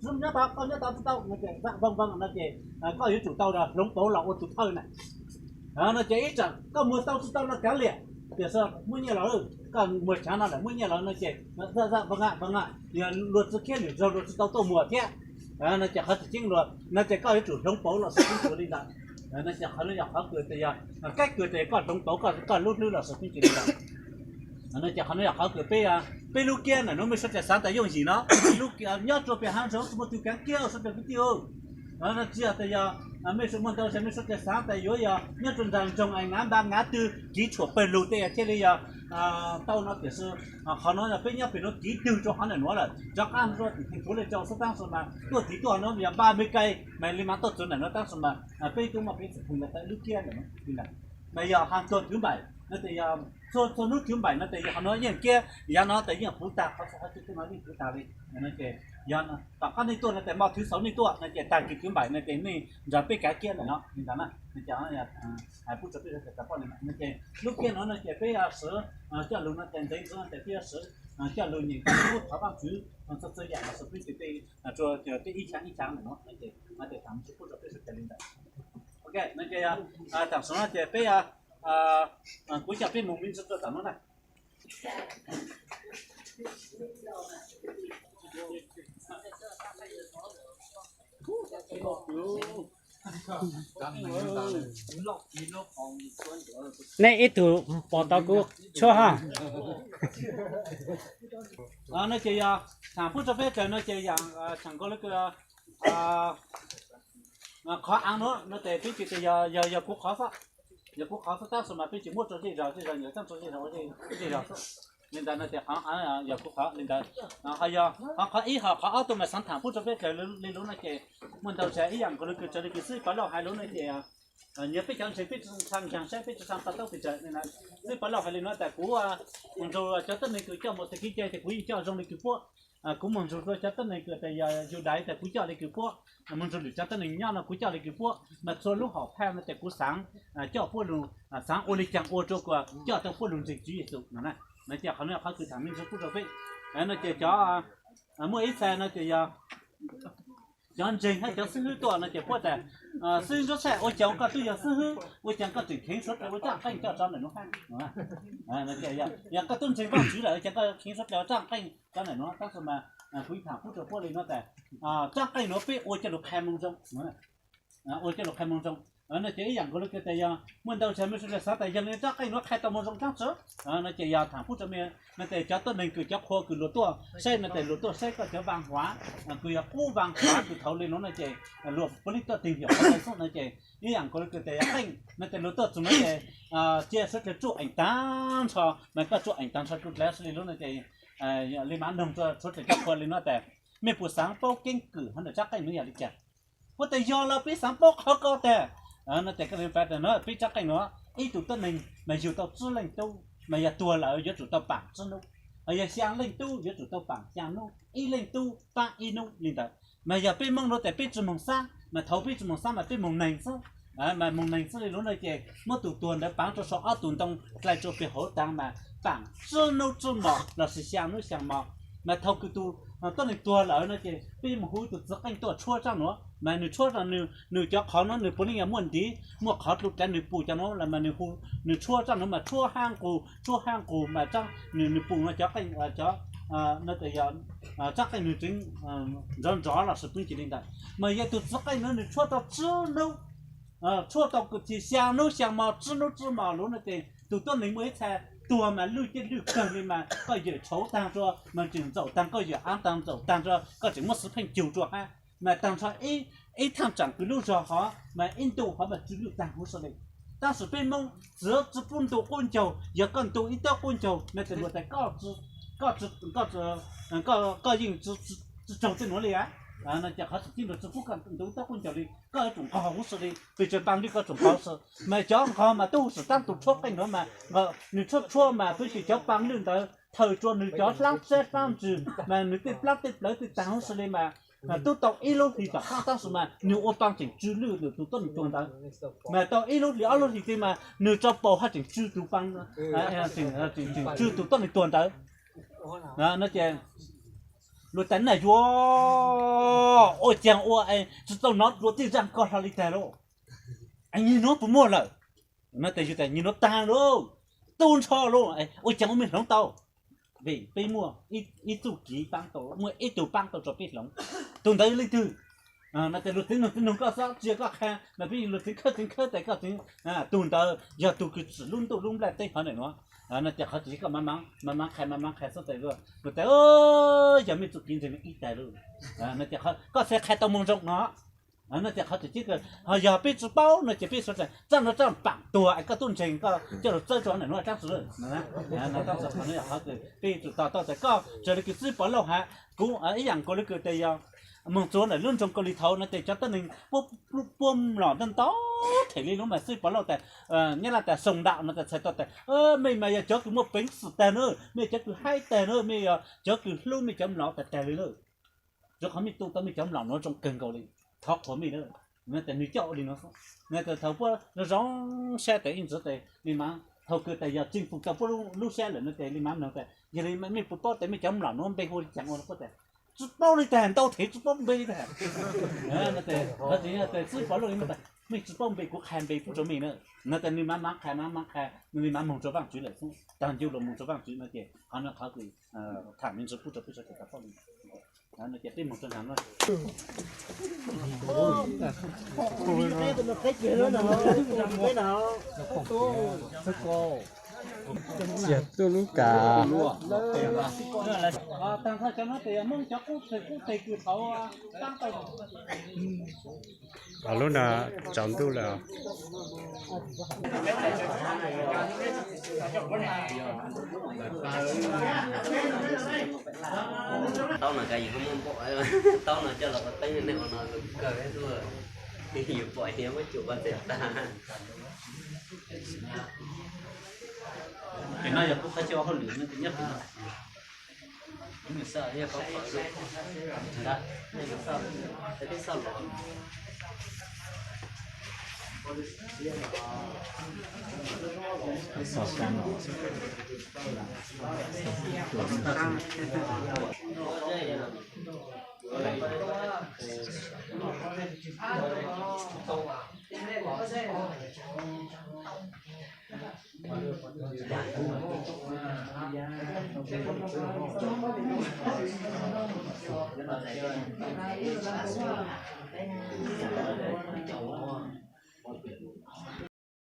Nyob tau, koj nyob tau tsis tau no ces vam voo voo no ces koj yuav tsum tau hloov pauv los ua tus thawj na. No ces ib tsam koj muag tau tsis tau no kav liam, tiam sis muaj nyiaj los koj muag tshav no lawm muaj nyiaj los no ces vam voo vam voo, yog luag tsis khiab lwm zaug luag tsis tau tuaj muag thiab. No ces qhov tseem ceeb luag no ces koj yuav tsum hloov pauv los sis peb tsuas li ntawd. No ces qhov no yog qhov kws tias yog kab kws tias koj hloov pauv koj lub hlwb los sis peb tsuas li ntawd. No ces qhov no yog qhov kws peb, peb lub kiab ntawm no mej suav dlawg xaav tas yooj yim no, nyob rua pem haav zoov tsis muaj tug kaav kiab suav dlawg kwv tij. No tsis yog tas yog mej suav muaj ntau sab mej suav dlawg xaav tas yuav yog nyob rua nraag nroog es ngav npab ngav twg kiv tshuam pawg lug tej thiaj li yog tau no tiam sis qhov no yog peb nyob pem nuav kiv twg rua qhov ntawm nuav lawm rov qab rua tim theem puav leej rau xwb tab sis mas tuaj tiv tuaj no yog npaj mej kais mas li mas tuaj txug ntawm nuav tab sis mas peb tub muaj peb txhua phooj ywg tau lub kiab ntawm no li ntawd. Mas yog has tuag twv npaim no ces yog txhua txhua hnub twv npaim no ces yog qhov no yeej kiab yav no tas yeej puv tag, qhov txhua qhov twg tuaj no yeej puv tag li. Ces yog tom qab nej tuaj no ces mo thwv xauv nej tuaj no ces tag kis twv npaim no ces nej nrog peb kav kiab ntawm no li ntawd na. Ces hais pub rua peb sawv daws tau paub li no ces lub kiab no no ces peb siv coj lug no ces ntxeev ntxwv no ces peb siv coj lug nyeem Vaajtswv, thov Vaajtswv txhua txhua yaam los sis peb tug tej rua tej ib xyaa ib xyaa ntawm no no ces no ces tham tsi pub rua peb sawv daws li ntawd. Ok, no ces tham sawv no ces peb, kuv coj peb moog me ntsis rua tom no na. Nej ib tug pom tau kuv tshuab hab. No ces yog tham pub rua peb sawv daws no ces yaam tsham nkaus le kws qhov aav nuav no ces peb tug tes yog, yog, yog kuv qhov xwb, yog kuv qhov xwb tab sis mas peb tsis muab rua zej zog, zej zog nyuam txheej rua zej zog ua zej zog xwb. Li ntawd no ces qhov yog kuv qhov li ntawd. Ho yog qhov, qhov ib hom qhov ob tug mas xaav tham pub rua peb sawv daws li lub no ces muaj ntau tsav ib yaam nkaus le kws raws li kws xib pov lauj hais lub no ces nyias peb cov ntseeg peb tsi tshua nkaag saib, peb tsi tshua to taub pes tsawg li na. Xib pov lauj hais li no tas kuv moog nrug cov tuab neeg kws coj mus tag kib cai tas kuv yeej coj zoo li kws puab. Kuv moog nrug rua cov tuab neeg kws tas yog yug daiv tas kuv coj li kws puab. Moog nrug lwm cov tuab neeg nyob no kuv coj li kws puab, mas txhua lub hom phaj no tas kuv xaav coj puab lug, xaav ua li caag ua rua kuas coj tau puab lug ntseeg Tswv Yexus no na. No ces qhov no qhov kws tham me ntsis pub rua peb no ces cov, muaj ib txha no ces yog cov ntseeg hab cov xib hwb tuaj no ces puab tas, xib hwb Ntsuab Tshaj, ua caag koj tub yog xib hwb ua caag koj tseem kheev suav dlawg ua tsaaj qeej coj rua ntawm nuav hab? Yog koj tub ntseeg Vaajtswv lawm ua caag koj kheev suav dlawg ua tsaaj qeej cov ntawm nuav? Tab sis mas kuv tham pub rua puab li no tas tsaaj qeej nuav peb ua coj lug qha moo zoo, ua coj lug qha moo zoo. No ces ib yaam nkaus le kws tas yog muaj ntau tsav mej suav dlawg xaav tas yog li tsaaj qeej nuav qha tau moo zoo dlaab tsi no ces yog tham pub rua mej no ces cov tuab neeg kws cov qhua kws luag tuaj saib no ces luag tuaj saib koj cov vaaj huav, kws yog qub vaaj huav kws thaud li nuav no ces luag puav leej tuaj tìm hiểu qhov ntawd xwb no ces ib yaam nkaus le kws tas yog qeej no ces luag tuaj txug no ces cia suav dlawg tsuj eev taag nrho, mas koj tsuj eev taag nrho dlua dlav sw li lub no ces li mas noog rua suav dlawg cov qhua li no tas mej puas xaav paub keeb kwm hov ntawm tsaaj qeej nuav yog li cas? Puab tas yog los peb xaav paub qhov ko tag. No ces koj le pav tas no peb tsaaj qeej nuav ib tug tuab neeg mas yug tau tsib leej tub mas yog tuag lawm yuav tsum tau paam tsib nub, yog xyaa leej tub yuav tsum tau paam xyaa nub, ib leej tub paab ib nub li ntawd. Mas yog peb Moob nuav tas peb tsi moog xab, mas thaud peb tsi moog xab mas peb moog neeg xwb. Mas moog neeg xwb li lub no ces muab tug tuag ntawd paav rua sau ob tug ntoo dlai rua peg hauv taag mas paam tsib nub tsib mos los sis xyaa nub xyaa mos. Mas thaum kws tus tuab neeg tuag lawm no ces peb moog hu ib tug txiv qeej tuaj tshuab tsaaj nuav, mas nwg tshuab, nwg cov qhov nuav nwg puav leej yog muaj ntiv, muaj qhov dlua dlav nwg pum cov nuav los mas nwg hu, nwg tshuab tsaaj nuav mas tshuab hab nqus tshuab hab nqus mas nwg pum no cov qeej, cov, no tas yog tsaaj qeej nwg tseev nrov nrov los sis peb tsuas li ntawd. Mas yog tug txiv qeej nuav nwg tshuab tau tsib nub, tshuab tau kws txug xyaa nub xyaa mos tsib nub tsib mos lub no ces tug tuab neeg muaj ib txha tuag mas lwj caj lwj kawg li mas koj yawm tshauv taag rua mas tseem ntxaum taag, koj yawm aav taag ntxaum taag rua koj tseem muab xwv pheej cug rua hab. Mas taag nrho ib thaaj tsaam kws lub zog hov mas ib ntu hov mas tsw lwj taag huv si li. Tab sis peb Moob txiv tsi pub ntu qub ncaug, yog koj ntu ib tawb qub ncaug no ces luag tas koj yeej tsi tsaug tej nuav li a. No ces qhov tseem ceeb luag tsi pub koj ntu ib tawb qub ncaug li, koj yuav tsum nqog huv si li, pes tsawg paam lwj koj tsum nqog huv si. Mas cov nqog mas tub huv si taab tug tshuab qeej nuav mas nwg tshuab tshuab mas peb tug cov paam lwj ntawd thawm rua nwg cov hlaab sab hlaab ntsws mas nwg tej plaab tej plawv tej taag huv si li mas tub tau ib lub hli tom qaab tab sis mas nwg ua paa tseem tsw lwj ntawm tug tuab neeg tuag ntawd. Mas tau ib lub hli ob lub hli txug mas nwg tso paus hab tseem tsw tug paa, tseem tsw tug tuab neeg tuag ntawd. No ces luag tas naj yuav Ua caag ua tsi tau nov dlua tij zaaj koj hlo li tag lauj? Nyiag nuav puas muaj lawm? No tes yug tas nyiag nuav taag lauj, tu nrho lauj, ua caag ua mej hloov tau? Vim peb muaj ib txuj kev paab tau, muaj ib tug paab tau rua peb hloov. Tug ntawd leej twg? No tes luag txiv nug txiv nug koj xob tsia koj qha, no peb luag txiv khawb txiv khawb tes koj txiv, tug ntawd yog tug kws tsim lub ntuj lub nplajteb qhov ntawm nuav. No tes qhov tseem koj mav mav qha mav mav qha xwb tes luag tes, yog mej txuj kev ntseeg ib tag lauj. No tes koj xav qha tau moo zoo no. No tes qhov tseem kws ho yog peb tsi paub no ces peb suav tsaam txaj no txaj paam tuag es koj tub ntseeg koj coj lug txawb rua ntawm nuav tsaab tsi lawm. Qhov peb tsum to tau tas koj raws le kws xib Pov Lauj has, kuv ib yaam nkaus le kws tes yog moog txug ntawm lub nroog Kaus Lim thaum no tes cov tuab neeg puab mlom ntau ntau them li lub mas xib Pov Lauj tas, Nyab Laj tas soo ntaum no tas txhais tau tas mej mas yog cov kws muaj peev xwm tag na, mej cov kws haib tag na, mej yog cov kws hlub mej cov mlom tas tag li na. Rua qhov mej tu tau mej cov mlom nuav zoo kawg nkaus li, thov qhuas mej na. No tes nwg coj ua li no, no tes thaum puab zoo zoo sab tes ib ntsis tes li mas thaum kws tas yog tseem fum tau puab lub sab lawm no tes li mas noog tas yog li mej puas paub tas mej cov mlom nuav npe hu li caag ua no puab tas tsi paub li tag, ntau thev tsi paub npe li tag. Tes xib Pov Lauj li no tas mej tsi paub npe kuv qha npe pub rua mej na. No tes nwg mav mav qha mav mav qha, nwg li mav moog rua Vaajtswv lawm xwb, tag ncu lug moog rua Vaajtswv no ces qhov no qhov kws tham me ntsis pub rua peb sawv daws tau paub li. No ces peb moog rua nraag no. Txiag tuaj lub kas. Lub no tsaus ntuj lawm. Taub no koj yeej muaj npaum, taub no coj los ua teeb nej ua no lug kawg xwb, yus pom yus muab cuam ua tes tag. Ces no yog kuv qhov chaw ua hauj lwm no tes nyob pem no.